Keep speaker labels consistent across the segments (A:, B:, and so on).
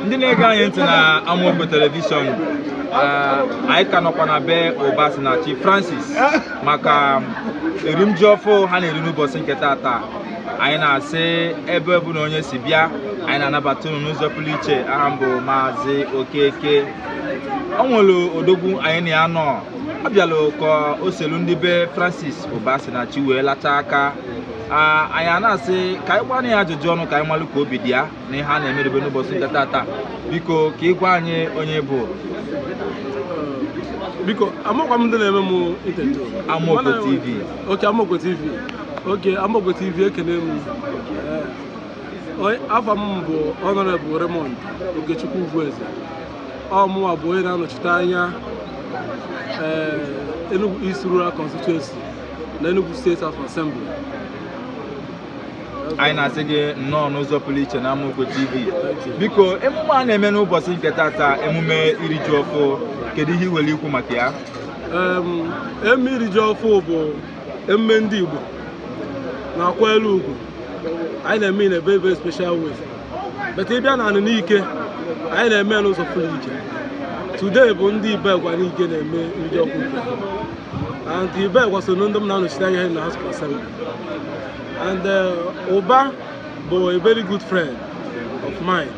A: Ndị na-ege anyị ntị na Amaokwe Television, anyị ka nọkwa na be Ụbasinachi Francis maka erimji ọfụ ha na-eri n'ụbọchị nke tata. Anyị na-asị, ebe ọbụla onye si bịa, anyị na-anabata unu n'ụzọ pụrụ iche. Aha m bụ Maazị Okeke. O nwere odogwu anyị na ya nọ. Ọ bịalụ ka o selu ndị be Francis Ụbasinachi wee lata aka. Anyị a na-asị ka anyị gbaa ya ajụjụ ọnụ, ka anyị malụ ka obi dị ya na ihe a na-emerebe n'ụbọchị nke tata. Biko, ka ị gwa anyị onye bụ.
B: Biko, amakwa m ndị na-eme m interview.
A: Amaokwe TV.
B: Okay, Amaokwe TV. Okay, Amaokwe TV, ekene m. Afa m bụ Honorable Raymond Okechukwu Ugwueze. Ọ mụnwa bụ onye na-anọchite anya Enugu East Rural Constituency na Enugu State House of Assembly.
A: Anyị na-asị gị nnọọ n'ụzọ pụrụ iche na Amaokwe TV.
B: Thank you.
A: Biko, emume a na-eme n'ụbọchị nke tata, emume iri ji ọfụ, kedu ihe ị nwere ikwu maka ya?
B: Emume iri ji ọfụ bụ emume ndị Igbo na-akwa elu ugwu. Anyị na-eme in a very very special way, but ị bịa na anị n'ike, anyị na-eme ya n'ụzọ pụrụ iche. Today bụ ndị Ibagwa n'ike na-eme iri ji ọfụ nke ha, and Ibagwa so na ndị m na-anọchite anya ha na House of Assembly, and Ụba bụ a very good friend of mine.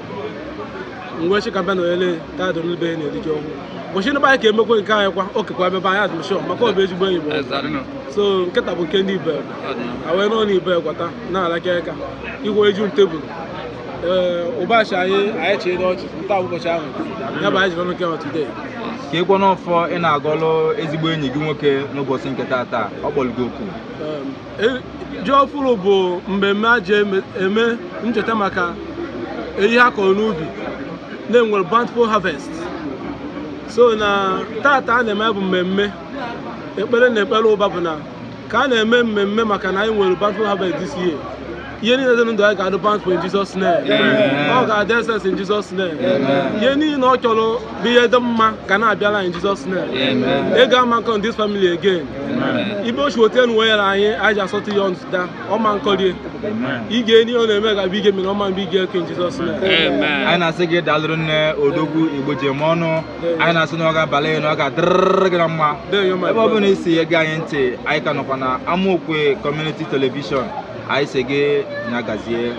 B: Mgbe chika bịa na taadụ n'ebe na-eri ji ọhụụ ụbọchị ndị be anyị ka emekwe nke anyị kwa okekwa ebe anyị admission, maka ọ bụ ezigbo enyi bụ. So nkịta bụ nke ndị Ibagwa a wee nọ n'Ibagwa taa na-alaka aka igwe eju tebụl. Ee, ụbọchị anyị chịrị n'ọchị taa bụ ụbọchị ahụ ya bụ anyị jiri ọnụ nke today.
A: Ka ịkwa n'ọfọ ị na-agọlụ ezigbo enyi gị nwoke n'ụbọchị nke tata ọ kpọrọ gị oku.
B: Ji ọfụrụ bụ mmemme a ji eme ncheta maka ihe a kọrọ n'ubi na-enwere bountiful harvest. So na tata a na-eme bụ mmemme ekpere na ekpere ụba bụ na ka a na-eme mmemme maka na anyị nwere bountiful harvest this year. Ihe niile dị ndụ anyị ga-adị bountiful in Jesus' name. Ọ ga-adị excess in Jesus' name. Ihe niile ọ chọrọ bụ ihe dị mma ga na-abịara in Jesus' name. Ego ama nkọ in this family again. Ibe ochi otu wee nyere anyị, anyị ji asọtụ ihe ọnụ da ọma nkọrie ige n'ihe ọ na-eme ga-abụ ige mere ọma mgbe ige eke in Jesus' name.
A: Anyị na-asị gị daalụrụ nne odogwu Igbo ji eme ọnụ. Anyị na-asị na ọ ga-abalị gị na ọ ga-adịrịrị gị na mma. Ebe ọ bụla isi ege anyị ntị, anyị ka nọkwa na Amaokwe Community Television. Anyị sị gị nya gazie.